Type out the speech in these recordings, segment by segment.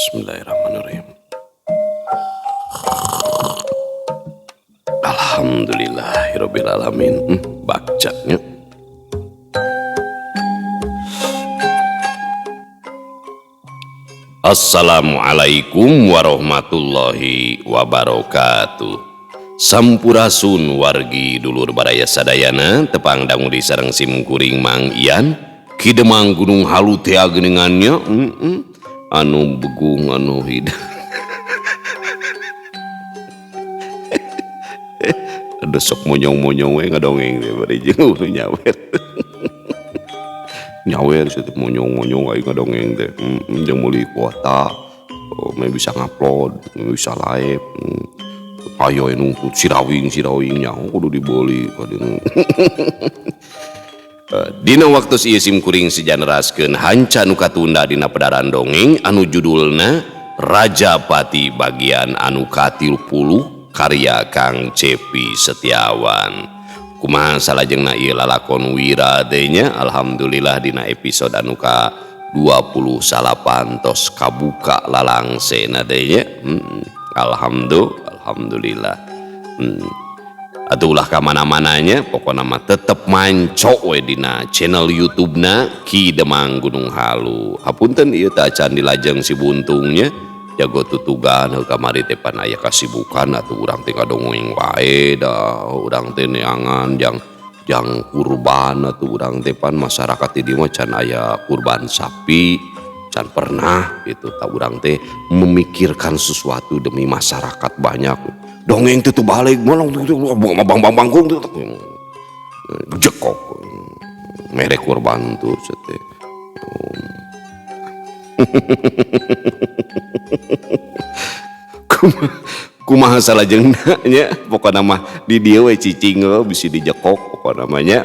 Bismillahirrahmanirrahim. Alhamdulillahirabbil alamin. Bakcanya. Assalamualaikum warahmatullahi wabarakatuh. Sampurasun wargi dulur baraya sadayana tepang dangu di sareng sim kuring Mang Ian Ki Demang Gunung Halu teh geuningannya anu begung anu hidang. Aduh sok monyong-monyong we ngadongeng teh bari jeung nyawer. Nyawer situ monyong-monyong aing ngadongeng teh. Jeung meuli kuota, oh, meh bisa ngupload, meh bisa live. Ayo nungtut sirawing-sirawing nyaho kudu dibeli kadang. Dina waktu ieu sim kuring sejaneraskeun hanca nu katunda dina pedaran dongeng anu judulna Rajapati bagian anu ka-30 karya Kang Cepi Setiawan. Kumaha salajengna ieu lalakon wira teh nya, alhamdulillah dina episode anu ka-29 tos kabuka lalangsena teh nya. Alhamdulillah. Atuh ulah ka mana-mananya, pokona mah tetep manco we dina channel YouTube-na Ki Demang Gunung Halu. Hapunten ieu teh acan dilajeng si buntungnya, jago tutugan heuh kamari teh pan aya kasibukan atuh urang teh ngadongeng wae da urang teh neangan jang kurban atuh urang teh pan masyarakat di dieu mah can aya kurban sapi, can pernah gitu ta urang teh memikirkan sesuatu demi masyarakat banyak. Dongeng teh balik molong bang bang bangkung teh jekok mere kurban tuh teh. Kumaha salajengna nya, pokona mah di dieu we cicing bisi dijekok pokona mah nya.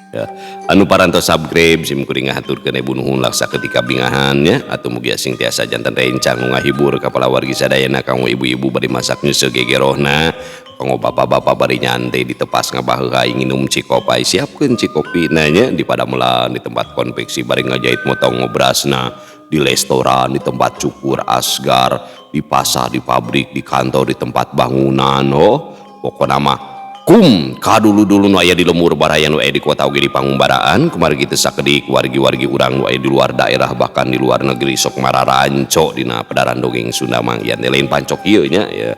Ya, anu parantos subscribe sim kuring ngahaturkeun ibu nuhun laksa ketika bingahan nya, atuh mugi sing tiasa janten rencang nu ngahibur ka palawargi sadayana kanggo ibu-ibu bari masak nyeuseuk gegerohna, kanggo bapak-bapak bari nyantai di tepas ngabaheuh nginum cikopai, siapkeun cikopina nya di padamelan di tempat konveksi bari ngajahit motong ngobrasna, di restoran, di tempat cukur asgar, di pasar, di pabrik, di kantor, di tempat bangunan, oh pokona mah kum kadulu-dulu nu aya di lemur baraya nu aya di kota oge di pangumbaraan kumargi teu sakedik wargi-wargi urang nu aya di luar daerah bahkan di luar negeri sok mararanco dina pedaran dongeng Sunda Mang Ian teh lain pancok ieu nya ya.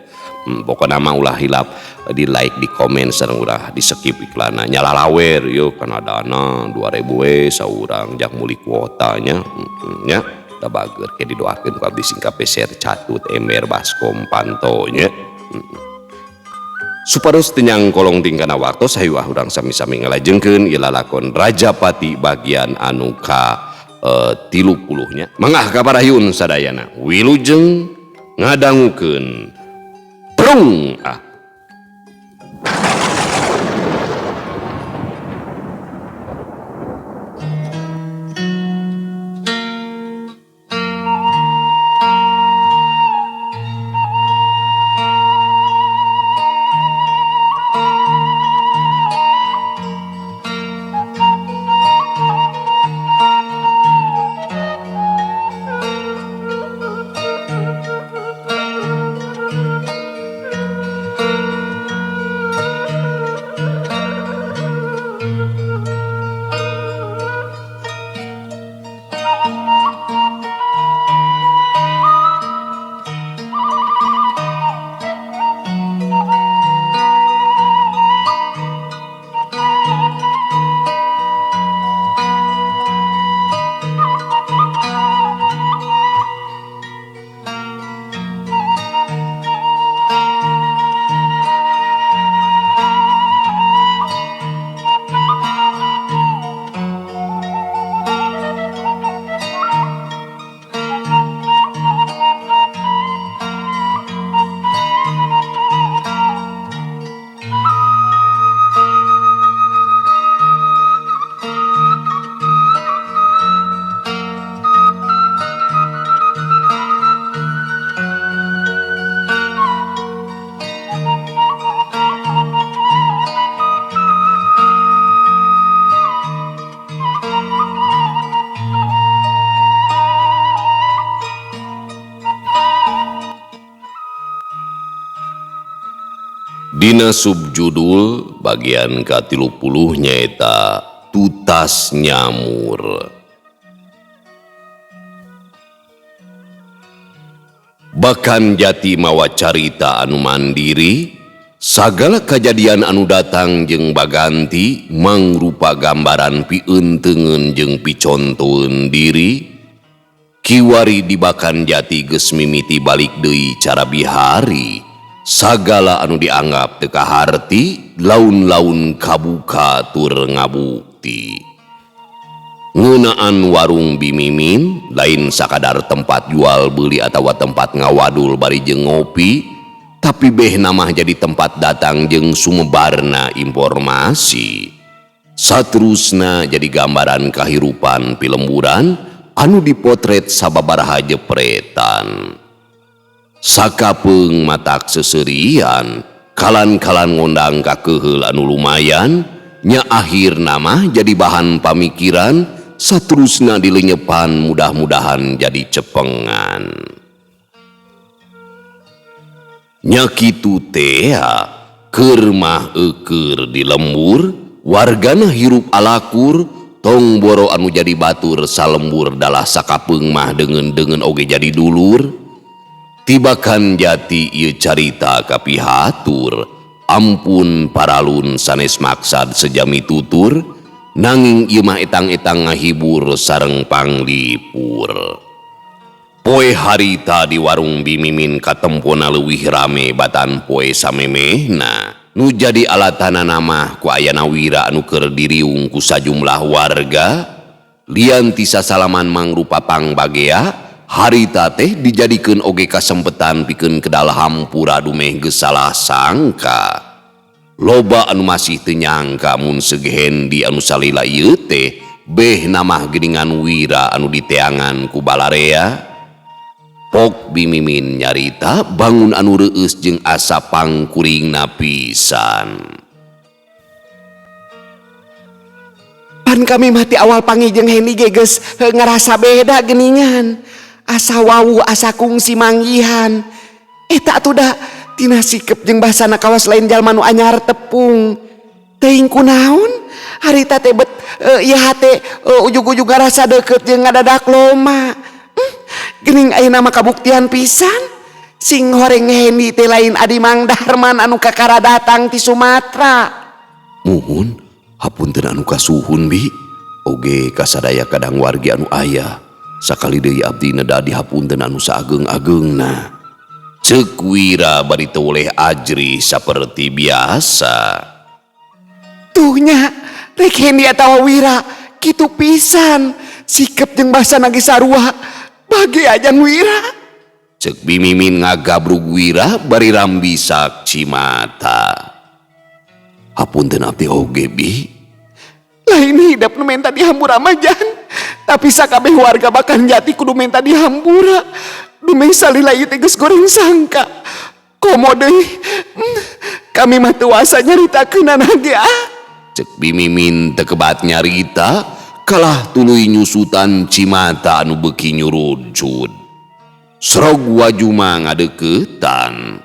Pokona mah ulah hilap di like, di komen sareng ulah di skip iklanna nyalalawer yeuh kana dana 2000 we saurang jang meuli kuotanya nya da bager ke didoakeun ku abdi singkap share catut ember baskom panto nya. Supados teu nyangkolong tingkana waktos hayu ah urang sami-sami ngalajengkeun ieu lalakon Rajapati bagian anu ka 30 nya. Mangga ka parayun sadayana wilujeng ngadangukeun prung ah. Dina subjudul bagian ka-30 nyaeta Tutas Nyamur. Bakan Jati mawa carita anu mandiri, sagala kajadian anu datang jeung baganti mangrupa gambaran pientengeun jeung picontoeun diri. Kiwari di Bakan Jati geus mimiti balik deui cara bihari. Sagala anu dianggap teu kaharti laun-laun kabuka tur ngabukti. Ngeunaan warung Bimimin lain sakadar tempat jual beli atawa tempat ngawadul bari jeung ngopi, tapi behna mah jadi tempat datang jeung sumebarna informasi. Saterusna jadi gambaran kahirupan pilemburan anu dipotret sababaraha jepretan. Sakapeung matak seserian, kalan-kalan ngondang kakeheul anu lumayan, nya akhirna mah jadi bahan pamikiran. Saterusna dilenyepan mudah-mudahan jadi cepengan. Nya kitu tea, keur mah eukeur di lembur, wargana hirup alakur, tong boro anu jadi batur salembur dalah sakapeung mah deungeun-deungeun oge jadi dulur. Tibakan Jati ieu carita kapihatur, ampun paralun sanes maksad sejami tutur, nanging ieu mah etang-etang ngahibur sareng panglipur. Poe harita di warung Bimimin katempona leuwih rame batan poe samemehna. Nu jadi alatanana mah ku ayana Wira anu keur diriung ku sajumlah warga. Lian ti sasalaman mangrupa pangbagea, harita teh dijadikeun oge kasempetan pikeun kedal hampura dumeh geus salah sangka. Loba anu masih teu nyangka mun seug Hendi anu salila ieu teh behna mah geuningan Wira anu diteangan ku balarea. Pok Bimimin nyarita bangun anu reueus jeung asa pangkuringna pisan. Pan kami mah ti awal panggih jeung Hendi ge geus ngarasa beda geuningan. Asa wawuh asa kungsi manggihan. Eta atuh da tina sikep jeung basana kawas lain jalma nu anyar tepung. Teuing kunaon harita teh bet ieu hate ujug-ujug ngarasa deukeut jeung ngadadak loma. Geuning ayeuna mah kabuktian pisan. Sing horeng Hendi teh lain adi Mang Darman anu kakara datang ti Sumatera. Muhun hapunten anu kasuhun bi. Oge kasadaya kadang wargi anu aya. Sakali deui abdi neda dihapunten anu saageng-ageungna. Ceuk Wira bari teu oleh ajri saperti biasa. Tuh nya rek Hendi atawa Wira kitu pisan. Sikep jeung basana ge sarua. Bagi aja Wira. Ceuk Bimimin ngagabrug Wira bari rambisak cimata. Hapunten abdi oge bi. Lain hidep nu menta dihampura mah jan. Tapi sakabeh warga Bakan Jati kudu menta dihampura. Dumeh salila ieu teh geus goreng sangka. Komo deui kami mah teu wasa nyaritakeunana ge ah. Ceuk Bimimin teu kebat nyarita kalah tuluy nyusutan cimata anu beuki nyurucut. Serog wajuma ngadeuketan.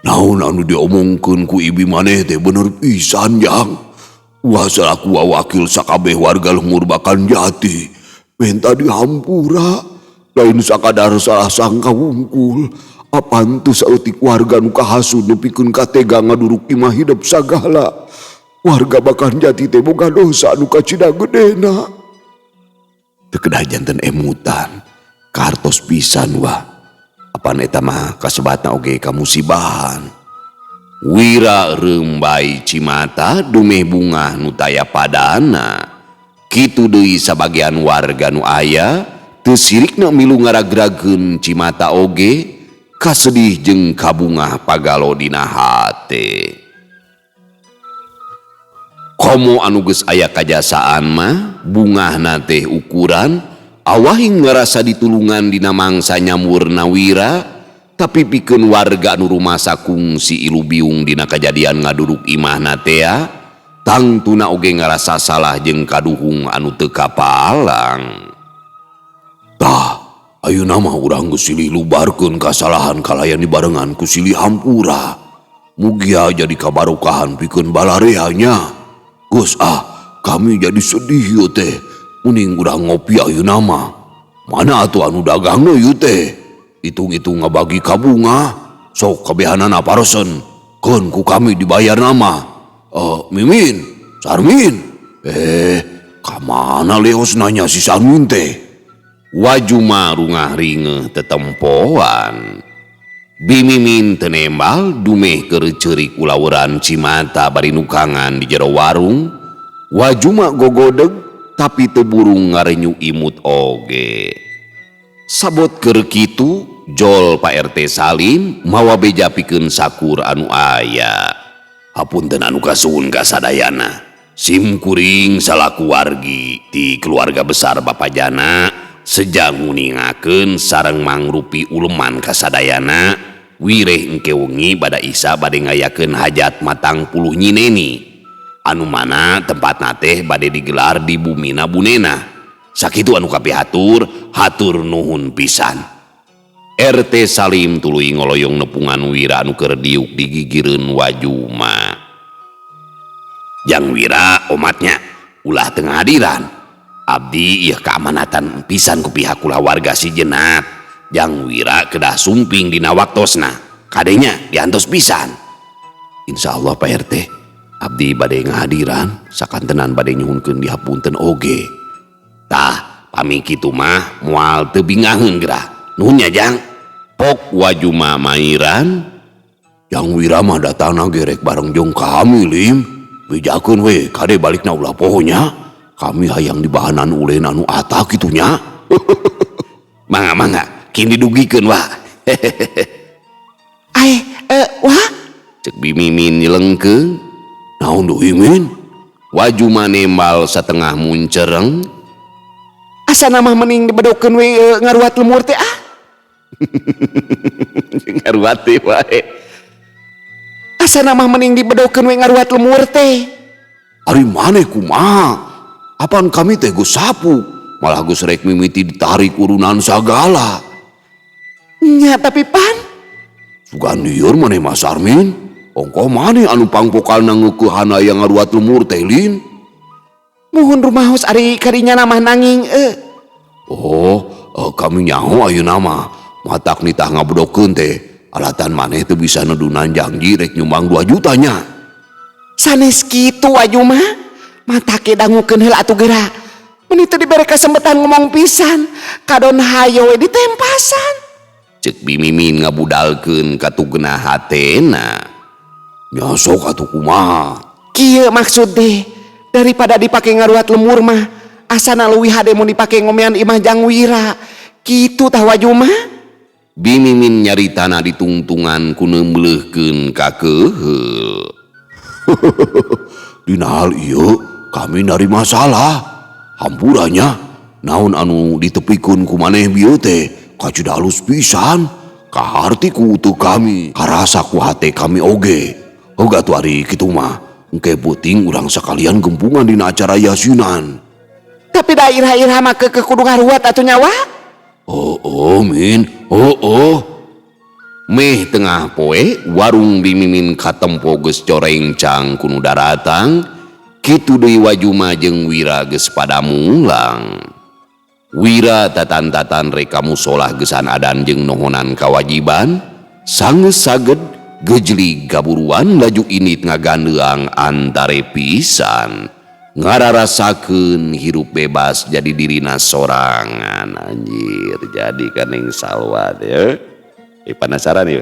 Naon anu diomongkeun ku ibi maneh teh bener pisan jang. Wah salaku wakil sakabeh warga lembur Bakan Jati menta dihampura. Lain sakadar salah sangka wungkul. Apan teu saeutik warga nu kahasut nepikeun katega ngaduruk imah hidep sagala. Warga Bakan Jati teh boga dosa nu kacida gedena. Teu kedah janten emutan, kartos pisan wah. Apan eta mah kasebatna oge kamusibahan. Wira reumbai cimata dumeh bungah nu taya padana. Kitu deui sabagian warga nu aya teu sirikna milu ngaragrageun cimata oge kasedih jeung kabungah pagalo dina hate. Komo anu geus aya kajasaan mah bungahna teh ukuran awahing ngarasa ditulungan dina mangsa nyamurna Wira, tapi pikeun warga anu rumasa kungsi ilu biung dina kajadian ngaduruk imahna tea, tangtuna oge ngarasa salah jeung kaduhung anu teu kapalang. Tah, ayeuna mah urang geus silih lubarkeun kasalahan kalayan dibarengan ku silih hampura. Mugia jadi kabarokahan pikeun balarea nya. Geus ah, kami jadi sedih ieu teh. Mending urang ngopi ayeuna mah. Mana atuh anu dagangna ieu teh? Itung-itung ngabagi kabunga. Sok kabehanana paresen. Keun ku kami dibayarna mah. Mimin, Sarmin. Ka mana leos nanya si Sarmin teh? Wajuma rungah ringeuh tetempoan. Bimimin teu nembal dumeh keur ceurik ulaweran cimata bari nukangan di jero warung. Wajuma gogodeg tapi teu burung ngarenyu imut oge. Sabot keur kitu jol Pak RT Salim mawa beja pikeun sakur anu aya. Hapunten anu kasuhun ka sadayana. Sim kuring salaku wargi ti keluarga besar Bapak Jana sejang nguningakeun sareng mangrupi uleman ka sadayana. Wireh engke wengi bada Isa bade ngayakeun hajat matang puluh nyineni. Anu mana tempatna teh bade digelar di bumina Bunena. Sakitu anu kapihatur, hatur nuhun pisan. RT Salim tuluy ngoloyong nepungan Wira anu keur diuk digigireun Wajuma. Jang Wira omatnya ulah teu ngahadiran. Abdi ieu keamanatan pisan ku pihak kulawarga si Jenat. Jang Wira kedah sumping dina waktosna. Kadenya diantos pisan. Insyaallah Pak RT, abdi bade ngahadiran sakantenan bade nyuhunkeun dihapunten oge. Tah, pami kitu mah moal teu bingaheun geura. Nuhun nya Jang. Pok Wajuma mairan. Jang Wira mah datangna gerek bareng jeung kami Lim. Bejakeun we kade balikna ulah poho nya. Kami hayang dibahanan ulen anu ata kitu nya. Mangga mangga, kini didugikeun wa. Ai, wah? Cek Bimimin nyelengkeung. Naon deui Min? Wajuma nembal satengah muncereng. Asana mah mending dibedokeun we ngaruat lemur teh ah. Ngaruat teh wae. Asana mah mending dibedokeun we ngaruat lemur teh. Ari maneh kumaha? Apan kami teh geus sapu, malah geus rek mimiti ditarik urunan sagala. Nya tapi pan sugan lieur maneh mah Sarmin. Ongkoh maneh anu pangpokalna ngeukehan aya ngaruat lemur teh Lin. Muhun rumahos ari karinya mah nanging Oh, kami nyaho ayeuna mah. Matak nitah ngabedokeun teh. Alatan maneh teu bisa nedunan janji rek nyumbang 2 juta nya. Sanes kitu aju mah. Mata ke dangukeun heula atuh geura. Meuni teu dibere kasempetan ngomong pisan, kadon hayo we ditempasan. Cek Bimimin ngabudalkeun katugena hatena. Nya sok atuh kumaha? Kieu maksud teh, daripada dipake ngaruat lemur mah, asana leuwih hade mun dipake ngomean imah Jang Wira. Kitu tah waju mah. Bimimin nyaritana ditungtungan ku neumbleuhkeun ka keuheul. Dina hal ieu kami narima salah. Hampuranya naon anu ditepikeun ku maneh bieu teh kacida alus pisan. Kaharti ku teu kami, karasa ku hate kami oge. Hoga atuh ari kitu mah, engke peuting urang sakalian gempungan dina acara yasinan. Tapi da ira-ira mah keukeuh kudu ngaruat atuh nyawa. Oh, oh, Min. Oh, oh. Meh tengah poe warung Bimimin katempo geus corengcang ku nu daratang. Kitu deui Wajuma jeung Wira geus pada mulang. Wira tatan-tatan rek ka musolah geusan adan jeung nohonan kawajiban, sanggeus saged gejlig gaburuan laju init ngagandeang antare pisan. Ngararasakeun hirup bebas jadi dirina sorangan. Anjir, jadi kaneng Salwa teh. Penasaran ya?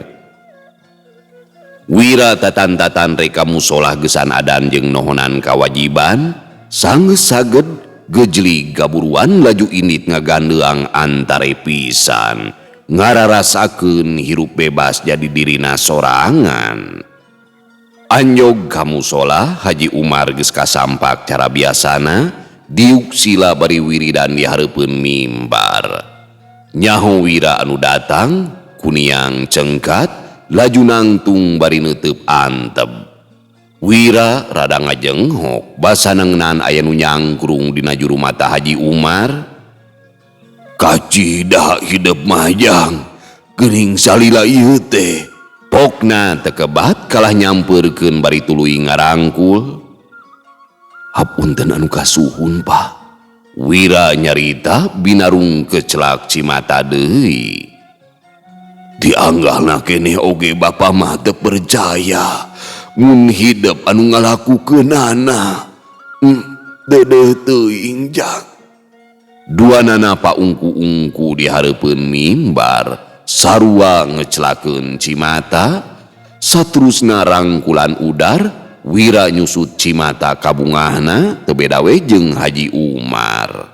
Wira tatan-tatan rek ka musolah geusan adan jeung nohonan kawajiban, sanggeus saged gejlig gaburuan laju init ngagandeang antare pisan. Ngararasakeun hirup bebas jadi dirina sorangan. Anjog ka musolah Haji Umar geus kasampak cara biasana, diuk sila bari wiridan di hareupeun mimbar. Nyaho Wira anu datang, kuniang cengkat, laju nangtung bari neuteub anteb. Wira rada ngajenghok, basa nengnan aya nu nyangkrung dina juru mata Haji Umar. Kacida hidep majang, geuning salila ieu teh. Pokna teu kebat kalah nyampeurkeun bari tuluy ngarangkul. Hapunten anu kasuhun, Pak. Wira nyarita binarung kecelak cimata deui. Dianggahna keneh oge bapa mah teu percaya mun hidep anu ngalakukeunana. Dedeh teuing jang. Duanana paungku-ungku di hareupeun mimbar. Sarua ngecelakeun cimata, saterusna rangkulan udar, Wira nyusut cimata kabungahna teu beda we jeung Haji Umar.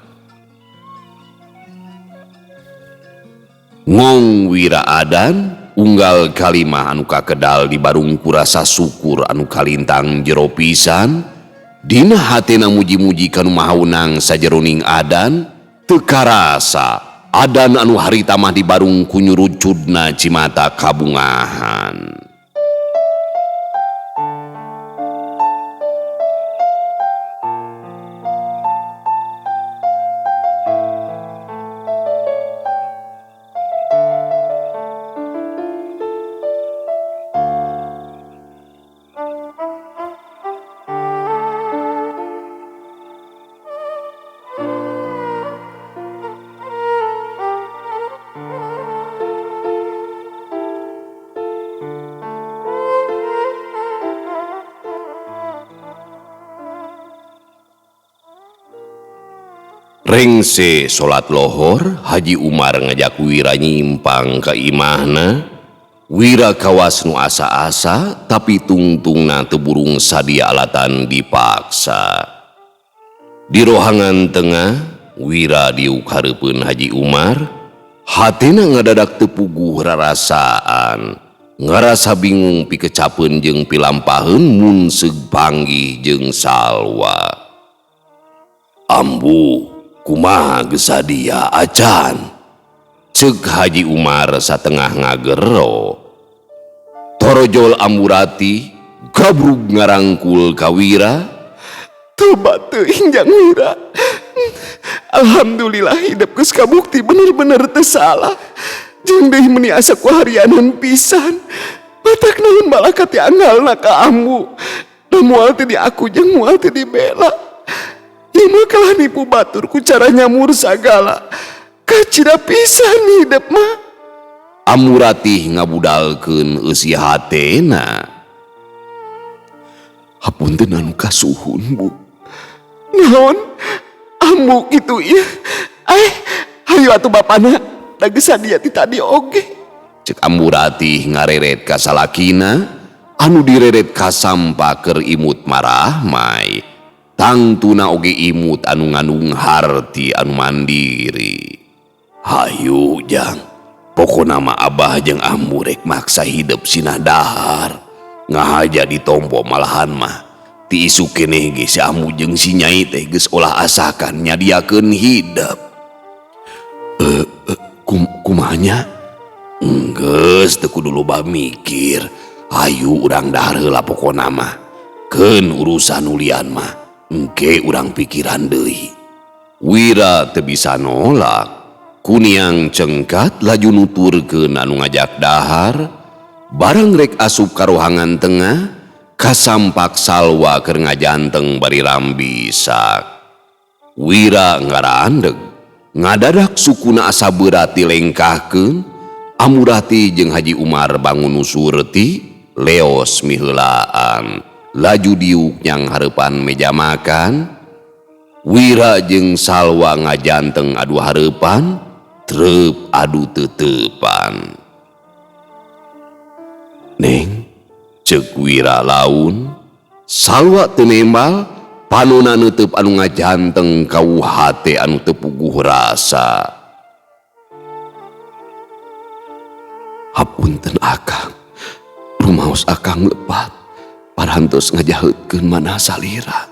Ngong Wira adan, unggal kalimah anu kakedal di barung kurasa syukur anu kalintang jero pisan, dina hatena muji-muji kanu mahaunang sajeroning adan, teu karasa adan anu harita mah di barung kunyurucudna cimata kabungahan. Rengse salat lohor, Haji Umar ngajak Wira nyimpang ka imahna. Wira kawas nu asa-asa, tapi tungtungna teu burung sadia alatan dipaksa. Di rohangan tengah, Wira diuk hareupeun Haji Umar, hatena ngadadak teu puguh rarasaan, ngarasa bingung pikecapeun jeung pilampaheun mun seug panggih jeung Salwa. Ambu kumaha geus sadia acan? Ceuk Haji Umar satengah ngagero. Torojol Amurati gabrug ngarangkul ka Wira. Tobat teuing jang Wira. Alhamdulillah hidup geus kabukti bener-bener teu salah. Jeung deui meuni asa ku harianan pisan. Batak naon balakat ti anggalna ka ambu. Da moal teu di aku jeung moal teu dibela. Ieu mah kalah nipu batur ku cara nyamur sagala. Kacida pisan hidep mah. Amuratih ngabudalkeun eusi hatena. Hapunten anu kasuhun, Bu. Naon? Ambu kitu ieu. Hayu atuh bapana, da geus sadia ti tadi oge. Cek Amuratih ngareret ka salakina, anu direret ka sampa keur imut marahmai. Tangtuna oge imut anu ngandung harti anu mandiri. Hayu jang, pokona mah abah jeung ambu rek maksa hidep sinah dahar. Ngahaja ditompo malahan mah. Ti isuk keneh ge si ambu jeung si nyai teh geus olah asakan nyadiakeun hidep. Kumanya? Enggeus teu kudu loba mikir. Hayu urang dahar heula pokona mah. Keun urusan ulian mah. Engke urang pikiran deui. Wira teu bisa nolak. Kuniang cengkat laju nuturkeun anu ngajak dahar. Barang rek asup ka rohangan tengah, kasampak Salwa keur ngajanteng bari rambisak. Wira ngarandeg, ngadadak sukuna asa beurat dilengkahkeun. Amurati jeung Haji Umar bangun nusurti, leos miheulaan. Laju diuk nyang hareupan meja makan. Wira jeung Salwa ngajanteng adu hareupan, treup adu teteupan. Neng, ceuk Wira laun, Salwa teu nembal, panona neuteup anu ngajanteng kau hate anu teu puguh rasa. Hapunten akang, rumaos akang lepat. Parantos ngajaheutkeun mana salira.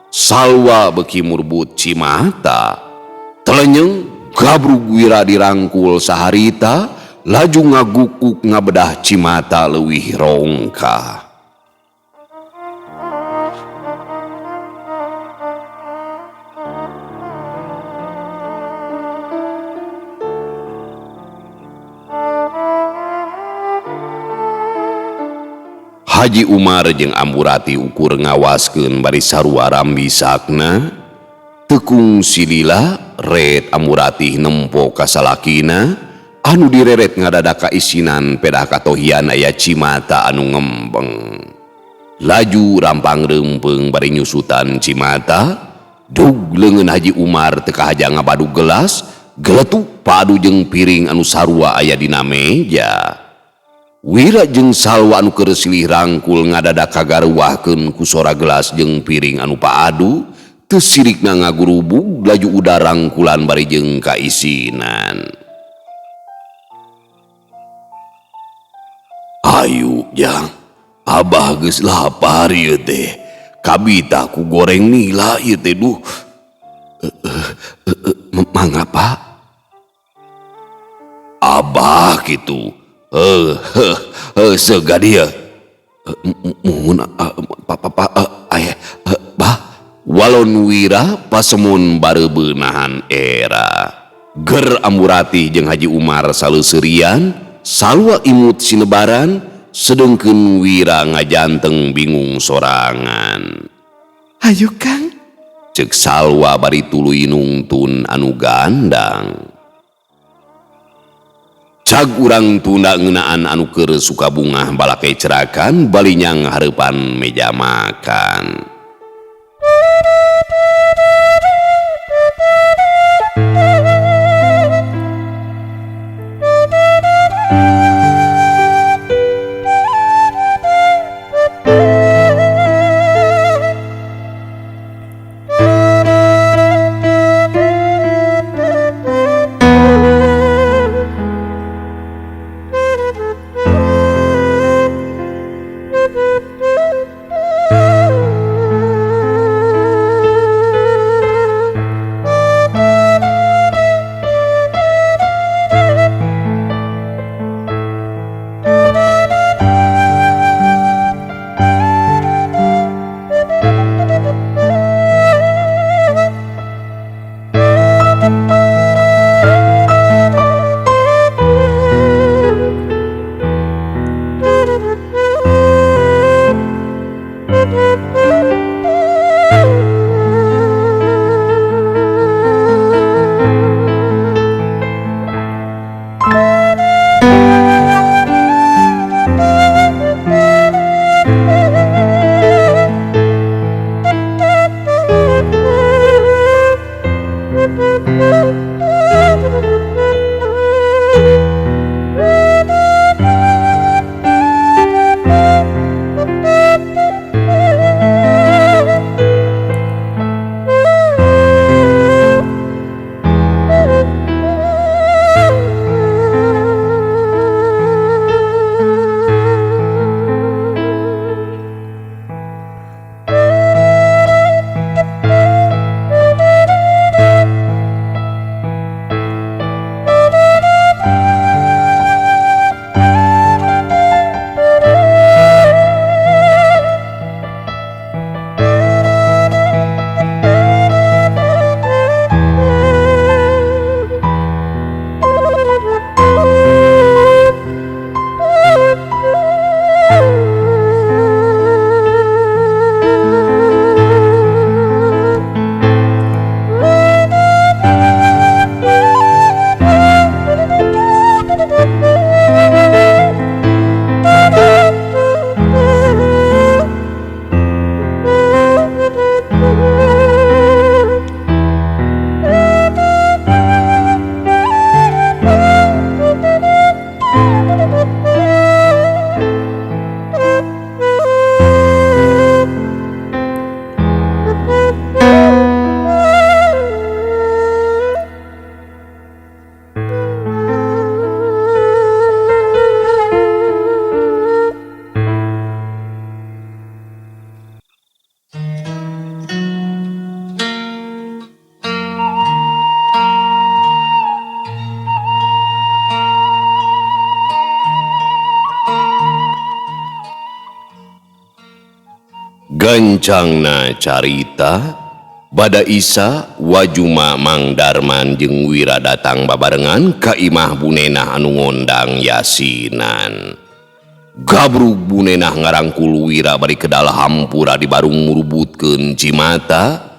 Salwa beuki murbut cimata. Telenyeng gabrug Wira dirangkul saharita, laju ngagukuk ngabedah cimata leuwih rongkah. Haji Umar jeung Amburati ukur ngawaskeun bari sarua rambisakna. Teu kungsi lila ret Amburati nempo ka salakina anu direret ngadadak kaisinan pedah katohian aya cimata anu ngembeng. Laju rampang reumpeung bari nyusutan cimata, dug leungeun Haji Umar teu kahaja ngabadug gelas, geletuk padu jeung piring anu sarua aya dina meja. Wira jeung Salwa anu keur silih rangkul ngadadak kagaruahkeun ku sora gelas jeung piring anu paadu, teu sirikna ngagurubug laju udah rangkulan bari jeung kaisinan. Ayu jang, abah geus lapar ieu teh. Kabita ku goreng nila ieu teh duh. Mangga Pak? Abah kitu. Sega dia. Muhun papa ayah bah. Walon Wira pasemun bareubenahan era. Ger Amburati jeung Haji Umar saleuserian, Salwa imut sinebaran, sedengkeun Wira ngajanteng bingung sorangan. Hayu Kang, ceuk Salwa bari tuluy nungtun anu gandang. Cag urang tunda ngeunaan anu keur suka bungah balake cerakan balinyang hareupan meja makan. Gancangna carita bada Isa wajuma Mang Darman jeung Wira datang babarengan ka imah Bunenah anu ngondang yasinan. Gabrug Bu Nenah ngarangkul Wira bari kedal hampura di barung ngurubutkeun cimata.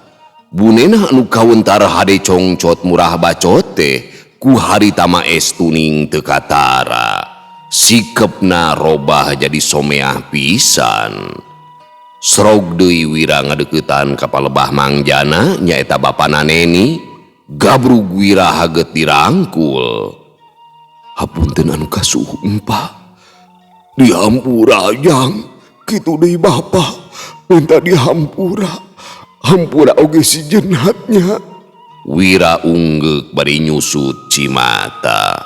Bu Nenah anu kawentar hade congcot murah bacot teh ku harita mah estuning teu katara. Sikepna robah jadi someah pisan. Srog deui Wira ngadeuketan ka palebah Mang Jana nyaeta bapana Neni. Gabrug Wira haget dirangkul. Hapunten anu kasuhun, Pak. Dihampura jang, kitu deui bapa minta dihampura. Hampura oge si jenatnya. Wira unggeuk bari nyusut cimata.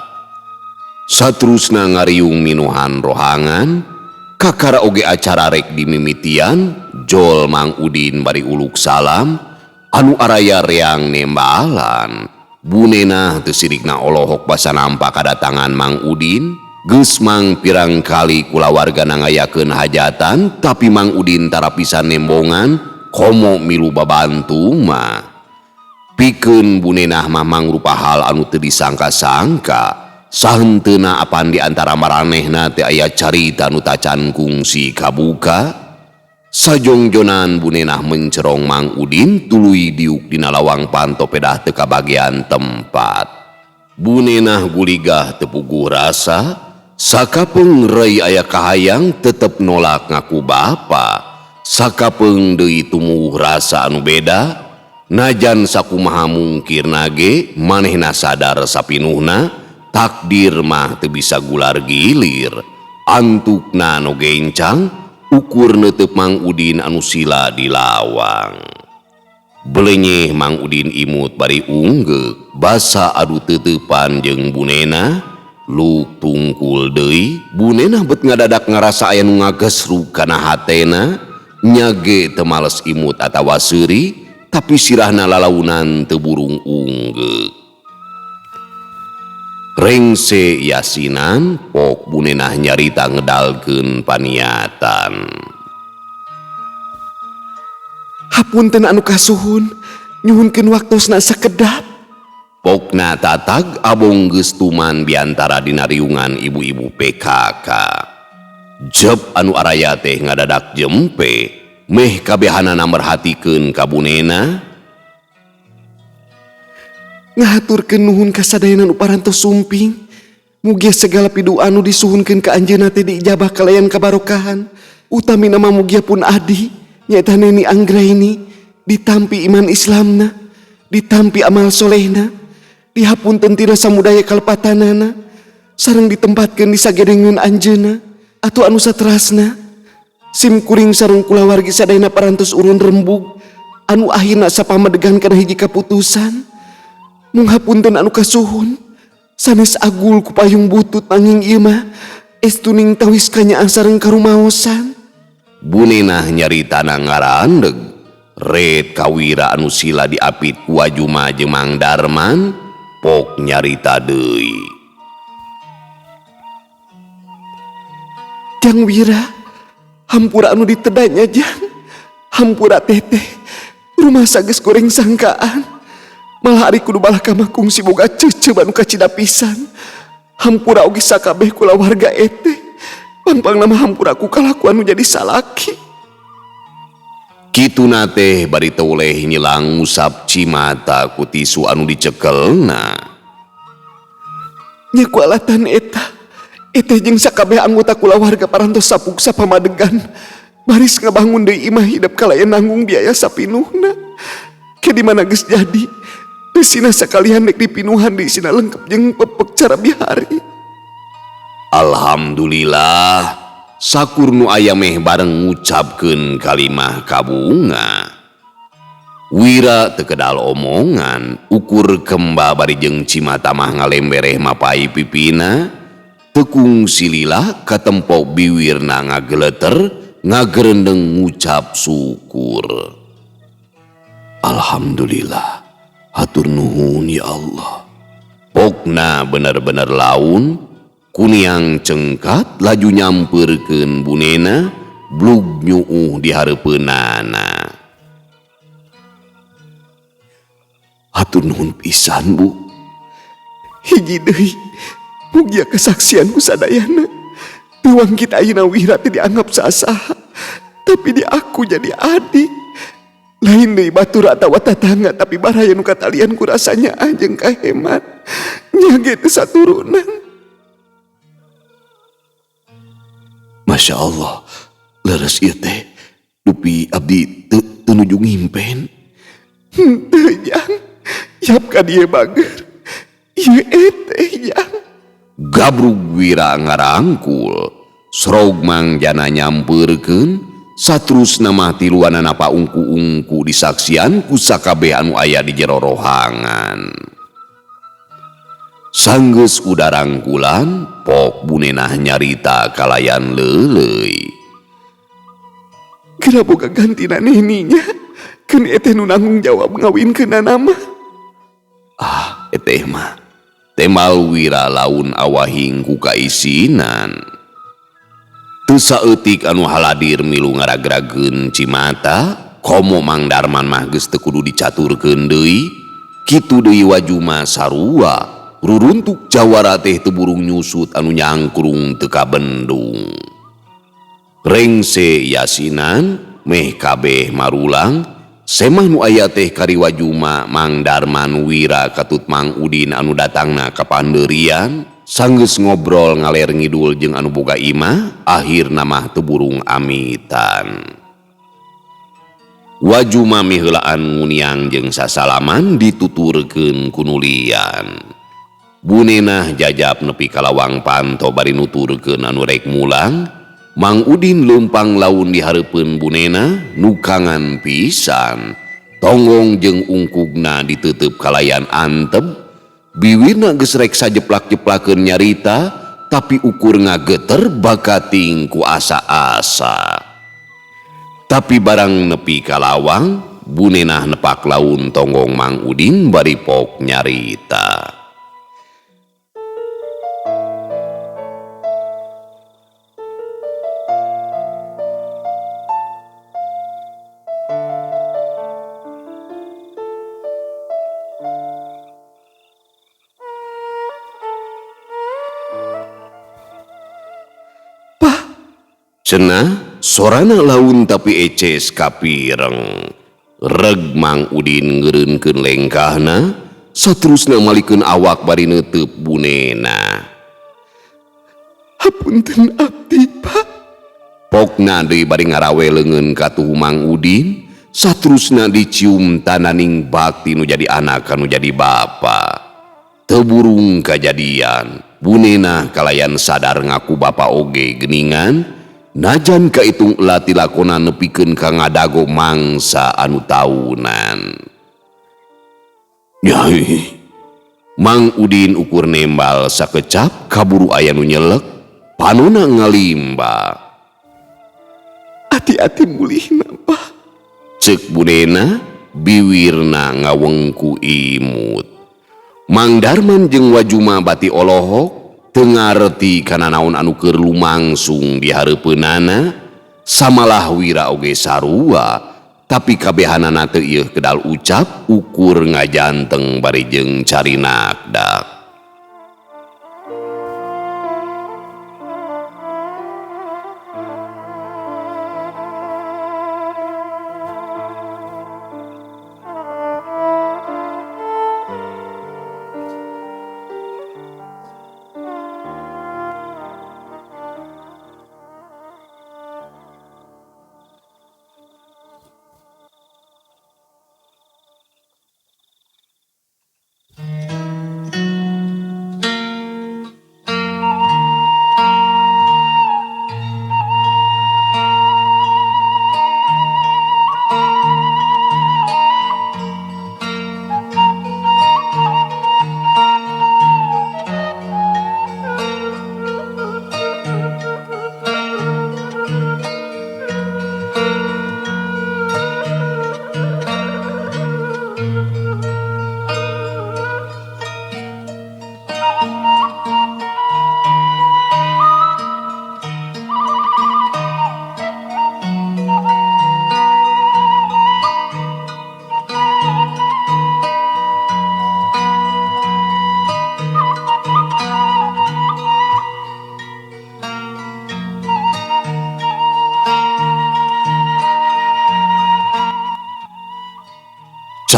Satrusna ngariung minuhan rohangan, kakara oge acara rek dimimitian, jol Mang Udin bari uluk salam, anu araya reang nembalan. Bu Nenah teu sirikna olohok basa nampa kadatangan Mang Udin. Geus mang pirang kali kulawargana ngayakeun hajatan, tapi Mang Udin tara pisan nembongan, komo milu babantu mah. Pikeun Bu Nenah mah mangrupa hal anu teu disangka-sangka. Sahenteuna apan di antara maranehna teh aya carita nu tacan kungsi kabuka. Sajongjonan Bu Nenah mencerong Mang Udin tuluy diuk dina lawang panto pedah teu kabagian tempat. Bu Nenah guligah teu puguh rasa, sakapeung rei aya kahayang tetep nolak ngaku bapa. Sakapeung deui tumuwuh rasa anu beda, najan sakumaha mungkirna ge manehna sadar sapinuhna takdir mah teu bisa gular gilir. Antukna nu gencang ukur neuteup Mang Udin anu sila di lawang. Belenyeh Mang Udin imut bari unggeuk basa adu teuteupan jeung Bu Nenah. Luk tungkul deui Bu Nenah bet ngadadak ngarasa aya nu ngagesruk kana hatena. Nyage teu males imut atawa seuri, tapi sirahna lalaunan teu burung unggeuk. Rengse yasinan pok Bu Nenah nyarita ngedalkeun paniatan. Hapunten anu kasuhun, nyuhunkeun waktosna sakedap. Pokna tatag abong geus tuman biantara dina riungan ibu-ibu PKK. Jeb anu araya teh ngadadak jempe, meh kabehanana merhatikeun ka Bu Nenah. Ngahaturkeun nuhun ka sadayana nu parantos sumping. Mugia segala pidua anu disuhunkeun ka anjeunna teh diijabah kalayan kabarokahan. Utamina mah mugia pun adi, nyaeta Neni Anggraini, ditampi iman Islamna, ditampi amal solehna, dihapunten tina samudaya kalepatanana, sareng ditempatkeun di sagedengeun anjeunna atau anu saterasna. Sim kuring sareng kulawargi sadayana parantos urun rembug anu akhirna sapamadegan kana hiji kaputusan. Mung hapunten anu kasuhun, sanes agul ku payung butut nanging ieu mah estuning tawis kanyaah sareng karumaosan. Bu Nenah nyaritana ngarandeg, ret kawira anu sila diapit ku Wajuma jeung Mang Darman, pok nyarita deui. Jang Wira, hampura anu ditedanya jang, hampura teteh, rumah sages goreng sangkaan. Malah ari kudu balah ka mah kungsi boga ceuceub anu kacida pisan. Hampura oge sakabeh kulawarga eteh. Pangpangna mah hampura ku kalakuan nu jadi salaki. Kituna teh bari teu nyelang ngusap cimata ku tisu anu dicekelna. Nya ku alatan eta, eteh jeung sakabeh anggota kulawarga parantos sapuk sapamadegan. Baris ngabangun deui imah hidep kalayan nanggung biaya sapinuhna. Ke di mana geus jadi, Desina sakalian dek dipinuhan di sina lengkap jeung pepek cara bihari. Alhamdulillah, sakur nu aya meh bareng ngucapkeun kalimah kabunga. Wira teu kedal omongan, ukur kemba bari jeung cimata mah ngalembereh mapai pipina, tekung silila katempo biwirna ngageleter, ngagerendeng ngucap syukur. Alhamdulillah, hatur nuhun ya Allah. Pokna bener-bener laun, kuniang cengkat laju nyamperkeun Bu Nena, blug nyuuh di hareupeunana. Hatur nuhun pisan Bu. Hiji deui, mugia kesaksian ku sadayana. Piwang kita ayeuna Wira teh dianggap sasaha, tapi di aku jadi adik. Lain deui batur atawa tatangga tapi baraya nu katalian ku rasanya jeung kahemat. Nya ge teu saturunan. Masya Allah, leres ieu teh. Dupi abdi teu nuju ngimpen. Henteu jang, yap ka dieu bager. Ieu eteh jang. Gabrug Wira ngarangkul, Srog Mangjana nyampeurkeun, satrusna mah tiluanana paungku-ungku disaksian ku sakabeh anu aya di jero rohangan. Sanggeus udarangkulan, pok bunenah nyarita kalayan leuleuy. Geura boga gantina neninya, keun eteh nu nanggung jawab ngawinkeunana mah. Ah, eteh mah. Temal Wira laun awahing ku kaisinan. Teu saeutik anu haladir milu ngaragrageun cimata, komo Mang Darman mah geus teu kudu dicaturkeun deui, kitu deui wajuma sarua, ruruntuk jawara teh teu burung nyusut anu nyangkrung teu kabendung. Rengse yasinan meh kabeh marulang, semah nu aya teh kari wajuma Mang Darman Wira katut Mang Udin anu datangna ka panderian, sanggeus ngobrol ngaler ngidul jeung anu boga imah, akhirna mah teu burung amitan. Wajuma miheulaan nguniang jeung sasalaman dituturkeun ku nulian. Bunenah jajap nepi ka lawang panto bari nuturkeun anu rek mulang. Mang Udin leumpang laun dihareupeun bunena nukangan pisan. Tonggong jeung ungkugna diteuteub kalayan antep. Biwirna geus rek sajeplak-jeplakeun nyarita, tapi ukur ngageter bakating ku asa-asa. Tapi barang nepi ka lawang, bunenah nepak laun tonggong Mang Udin bari pok nyarita. Cenah sorana laun tapi eces kapireng. Reg Mang Udin ngeureunkeun lengkahna, saterusna malikeun awak bari neuteub bunena. Hapunten abdi, Pak. Pokna deui bari ngarawe leungeun ka tuhu Mang Udin, saterusna dicium tananing bakti nu jadi anak anu jadi bapa. Teu burung kajadian, bunena kalayan sadar ngaku bapa oge geuningan. Najan kaitung lati lakona nepikeun ka ngadago mangsa anu taunan. Nyai, Mang Udin ukur nembal sakecap kaburu aya nu nyelek, panona ngalimba. Hati-hati mulihna, Pak. Ceuk bunena, biwirna ngawengku imut. Mang Darman jeung Wajuma bati olohok, teu ngarti kana naon anu keur lumangsung di hareupeunana, samalah Wira oge sarua, tapi kabehanana teu ieuh kedal ucap ukur ngajanteng bari jeung carinakdak.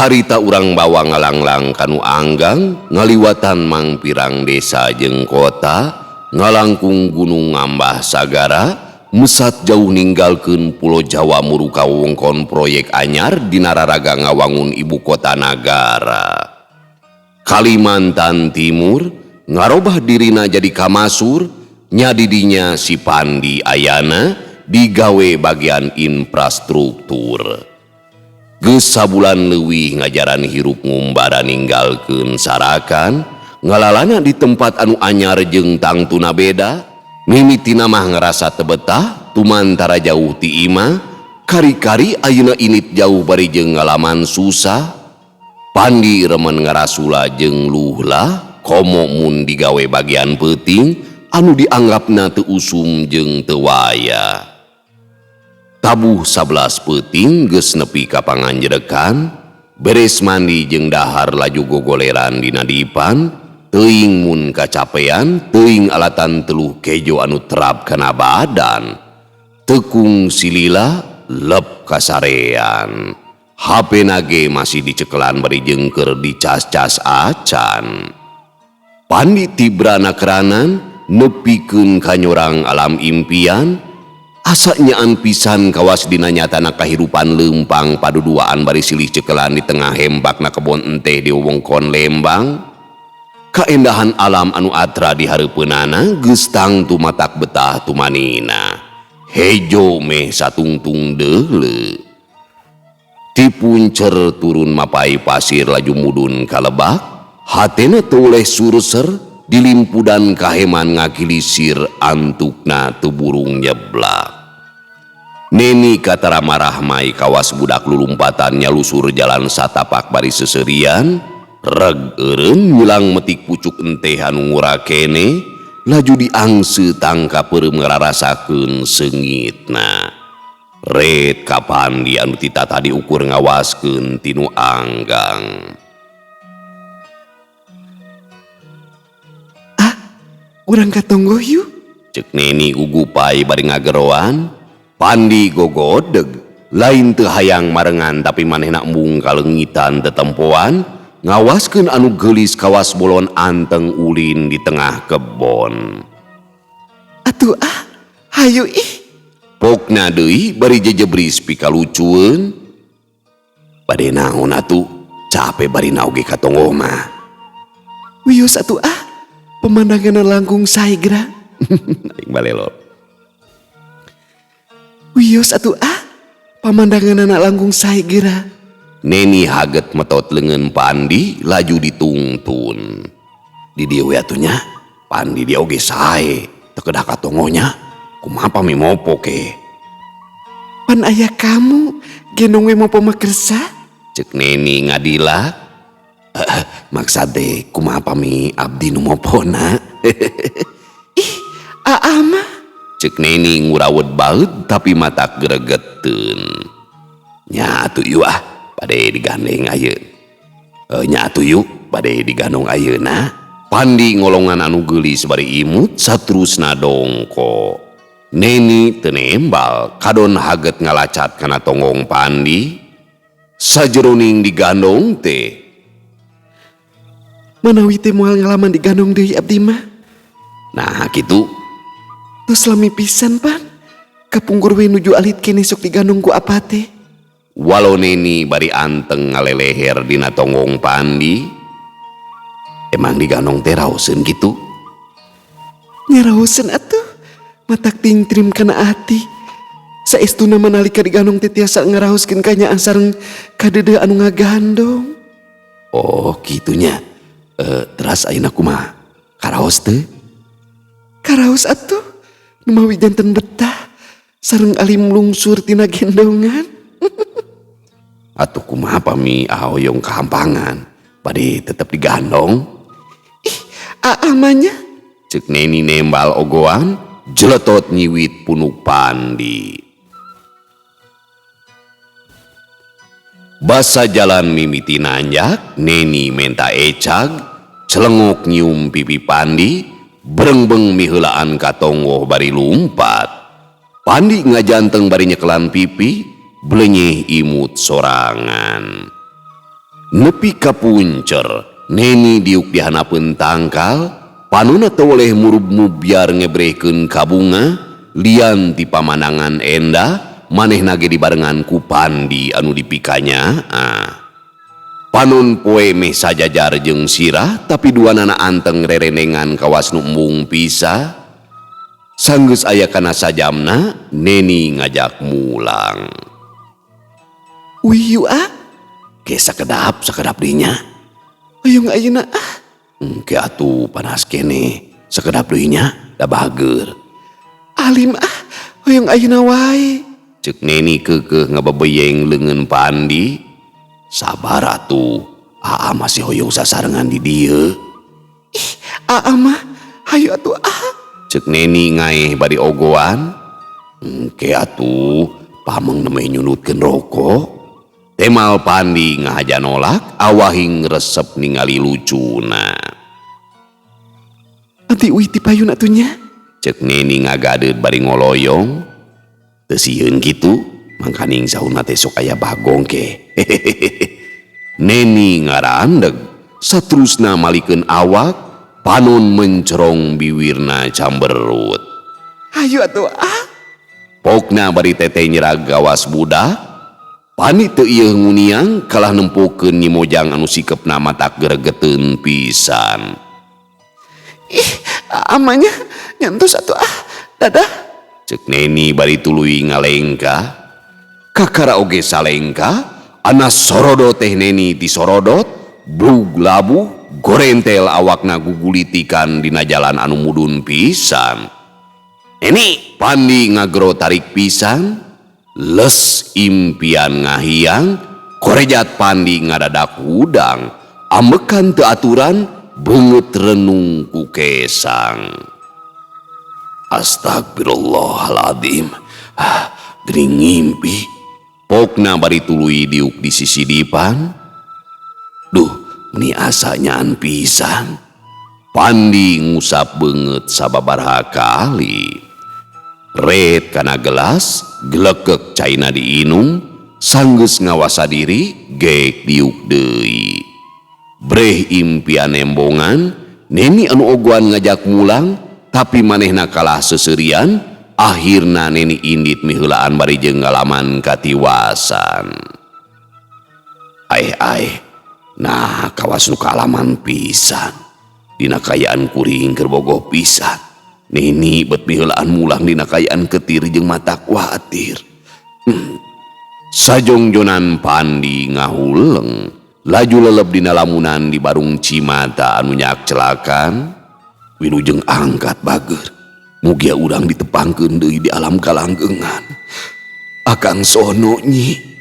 Carita urang bawa ngalanglang kanu anggang ngaliwatan mangpirang desa jeung kota ngalangkung gunung ngambah sagara mesat jauh ninggalkeun Pulo Jawa muruka wewengkon proyek anyar dina raraga ngawangun ibu kota nagara. Kalimantan Timur ngarobah dirina jadi kamasur nya didinya si Pandi ayana digawe bagian infrastruktur. Geus sabulan leuwih ngajaran hirup ngumbara ninggalkeun sarakan ngalalana di tempat anu anyar jeung tangtuna beda mimitina mah ngarasa teu betah tumantara jauh ti imah kari-kari ayeuna init jauh bari jeung ngalaman susah. Pandi remen ngarasula jeung luhlah komo mun digawe bagian peuting anu dianggapna teu usum jeung teu waya. Tabuh 11 peuting geus nepi ka panganjerekan, beres mandi jeung dahar laju gogoleran dina dipan, teuing mun kacapean, teuing alatan teluh kejo anu terap kana badan. Tekung silila lep kasarean. HP nage masih dicekelan bari jeung keur dicas-cas acan. Pandi tibrana keranan nepikeun ka nyorang alam impian, asa nyaan pisan kawas dina nyatana kahirupan leumpang paduduaan bari silih cekelan di tengah hembakna kebon enteh di wewengkon Lembang. Kaendahan alam anu atra di hareupeunana geus tangtu matak betah tumanina. Hejo meh satungtung deuleu. Ti puncer turun mapai pasir laju mudun ka lebak, hatena teu oleh surser dilimpudan kaheman ngakilisir antukna teu burung nyeblak. Neni katara marah mai kawas budak lulumpatan nyalusur jalan satapak bari seserian, reg eureun nyulang metik pucuk enteh anu ngurakene, laju diangse tangka peureum ngararasakeun seungitna. Red ka Pandi anu tita tadi ukur ngawaskeun tinu anggang. Ah, urang ka tonggoh yuk. Cek Neni ugupai bari ngageroan, Pandi gogodeg, lain teu hayang marengan tapi manehna embung kaleungitan tetempoan, ngawaskeun anu geulis kawas bolon anteng ulin di tengah kebon. Atuh ah, hayu ih. Pokna deui bari jejebris pikalucueun. Bade naon atuh, cape bari naoge ka tonggoh mah. Wios atuh ah, pemandanganna langkung sae geura. Aing balelor. Wios atuh ah, pamandanganna langkung sae geura. Neni haget metot leungeun Pandi laju ditungtun. Di dieu we atuh nya, Pandi dia oge sae, teu kedah ka tonggoh nya. Kumaha pami mopo ke? Pan aya kamu, gendong we mopo mah kersa? Cek Neni ngadila. Maksad teh kumaha pami abdi nu mopona? Ih, aa mah. Cek Neni ngurawet baeud tapi mata gregeteun. Nya atuh ieu ah, bade digandeng ayeuna. Nya atuh yuk, bade digandong ayeuna. Pandi ngolongan anu geulis bari imut saterusna dongko. Neni teu nembal kadon haget ngalacat kana tonggong Pandi. Sajeroning digandong teh. Manawi teh moal ngalaman digandong deui abdi mah. Nah kitu. Tos lami pisan pan. Kapungkur we nuju alit keneh sok digandong ku apa teh. Walau Neni bari anteng ngaleleher dina tonggong Pandi. Emang digandong teh raoseun kitu? Nya raoseun atuh. Matak tingtrim kana ati. Saestuna manalika digandong teh tiasa ngaraoskeun kanyaah sareng kadeudeuh anu ngagandong. Oh, kitunya. Teras ayeuna kumaha? Karaos teu? Karaos atuh. Numawi janten betah sareng alim lungsur tina gendongan. Atuh kumaha pami ahoyong kahampangan? Bade tetep digandong? Ih, aa mah nya. Cek Neni nembal ogoan. Jeletot nyiwit punuk Pandi. Basa jalan mimiti nanjak, Neni menta ecag, celengok nyium pipi Pandi, berengbeng miheulaan ka tonggoh bari lumpat. Pandi ngajanteng bari nyekelan pipi, blenyeh imut sorangan. Nepi ka puncer, Neni diuk di hanapeun tangkal, panonna teu weleh murub-mubyar ngebrehkeun ka bunga, lian ti pamandangan endah, manehna ge dibarengan ku Pandi anu dipikanyaah. Panon poe meh sajajar jeung sirah, tapi duanana anteng rerenengan kawas nu embung pisah. Sanggeus aya kana sajamna, Neni ngajak mulang. Wih ah, Ke sakedap sakedap dinya. Hoyong ayeuna ah. Engke atuh panas keneh, sakedap deui nya, da bager. Alim ah, hoyong ayeuna wae. Ceuk Neni keukeuh ngabebeyeng leungeun Pandi. Sabar atuh, Aa masih hoyong sasarengan di dieu. Ih, Aa mah hayu atuh ah. Ceuk Neni ngaeh bari ogoan. Engke atuh, pameng nemeh nyunutkeun rokok. Temal Pandi ngahaja nolak, awahing resep ningali lucuna. Nanti uih ti payun atuh nya. Ceuk Neni ngagadeut bari ngoloyong. Teu sieun kitu, mangkaning sauna teh sok aya bagong ke. Neni ngarandeg, saterusna malikeun awak, panon mencerong biwirna camberut. Hayu atuh ah. Pokna bari teteh nyerag gawas budak. Pandi teu ieu nguniang kalah nempokeun Nyi Mojang anu sikepna matak geregeteun pisan. Ih, amanya nyentus atuh ah, dadah. Ceuk Neni bari tuluy ngalengkah. Kakara oge salengkah, ana sorodo teh Neni disorodot, brug labuh, gorentel awakna gugulitikan dina jalan anu mudun pisan. Neni Pandi ngagero tarik pisan, les impian ngahiang, korejat Pandi ngadadak hudang, ambekan teu aturan, beungeut renung ku kesang. Astagfirullahaladzim, ah, geuning ngimpi. Pokna bari tuluy diuk di sisi dipan. Duh, meni asa nyaan pisan. Pandi ngusap beungeut sababaraha kali. Red kana gelas, gelekek caina diinum, sanggeus ngawasa diri, geek diuk deui. Breh impian nembongan, Neni anu ogoan ngajak mulang, tapi manehna kalah seserian, akhirna Neni indit miheulaan bari jeung ngalaman katiwasan. Aeh-aeh, nah kawas nu kaalaman pisan. Dina kayaan kuring keur bogoh pisan. Neni bet miheulaan mulang dina kayaan ketir jeung mata kuatir. Sajongjonan Pandi ngahuleng, laju lelep dina lamunan di barung cimata anu nyak celakan. Wilujeng angkat bager. Mugia urang ditepangkeun deui di alam kalanggengan. Akang sono nyi.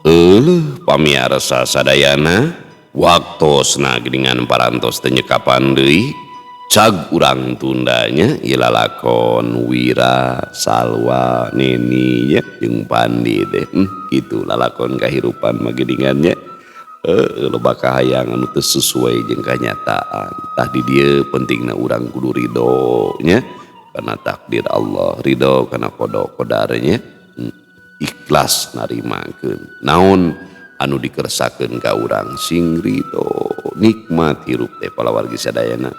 Euleuh pamiarsa sadayana, waktosna geuningan parantos teu nyekapan deui. Cag urang tundanya ieu lalakon Wira, Salwa, Neni nya jeung Pandi teh. Kitu lalakon kahirupan mah geuningan nya. Loba kahayang anu teu sesuai jeung kanyataan. Tah di dieu pentingna urang kudu ridho nya kana takdir Allah, ridho kana qada qadarnya. Ikhlas narimakeun. Naon anu dikersakeun ka urang sing ridho, nikmat hirup teh palawargi sadayana.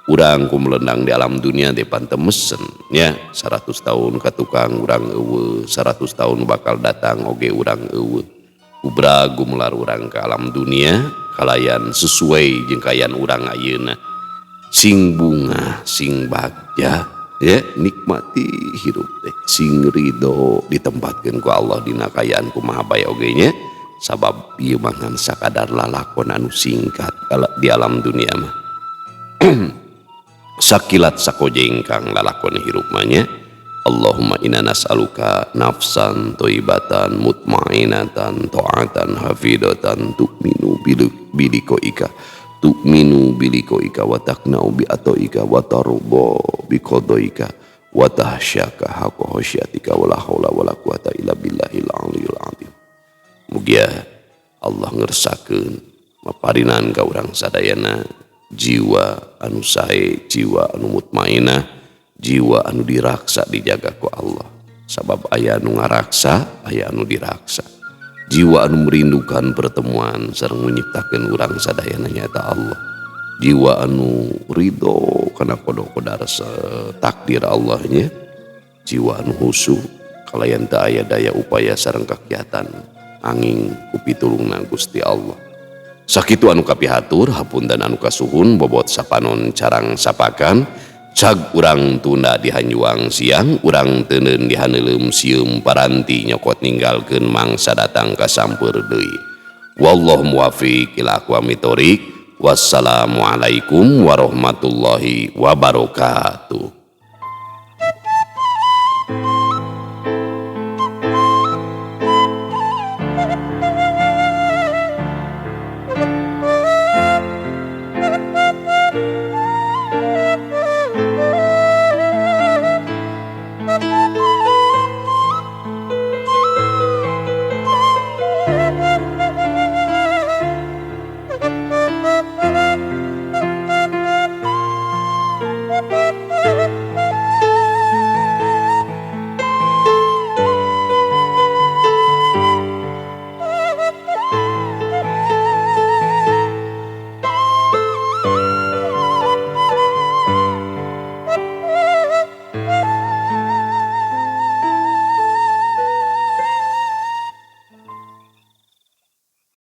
Urang ku melendang di alam dunia teh pantemesen nya, 100 tahun ka tukang urang eueuh, 100 tahun bakal datang oge urang eueuh. Kubra gumelar urang ka alam dunia kalayan sesuai jeung kaayaan urang ayeuna. Sing bunga, sing bagja ya, nikmati hirup teh, sing ridho ditempatkeun ku Allah dina kaayaan kumaha bae oge nya. Sabab ieu mah ngan sakadar lalakon anu singkat di alam dunia mah. Sakilat sakojengkang lalakon hirup mah nya. Allahumma inna nas'aluka nafsan thayyibatan mutmainatan ta'atan hafidatan tu'minu bilikoika tu'minu bilikoika wa taqna'u bi atoika wa tarda bi qadaika wa tahsyaka haqqa khasyatika wa la haula wa la quwata illa billahil aliyil azim. Mugia Allah ngersakeun maparinan ka urang sadayana jiwa anu sae, jiwa anu mutmainah, jiwa anu diraksa dijaga ku Allah. Sabab aya anu ngaraksa, aya anu diraksa. Jiwa anu merindukan pertemuan sareng nyiptakeun urang sadayana nyaeta Allah. Jiwa anu ridho kana qada qadar takdir Allahnya. Jiwa anu husu kalayan teu aya daya upaya sareng kakiatan anging ku pitulungna Gusti Allah. Sakitu anu kapihatur, hapunten anu kasuhun, bobot sapanon carang sapakan. Cag urang tunda di hanjuang siang, urang teuneun di haneuleum sieum paranti nyokot ninggalkeun mangsa datang kasampeur deui. Wallahu muwafiq ila aqwamit thoriq. Wassalamualaikum warahmatullahi wabarakatuh.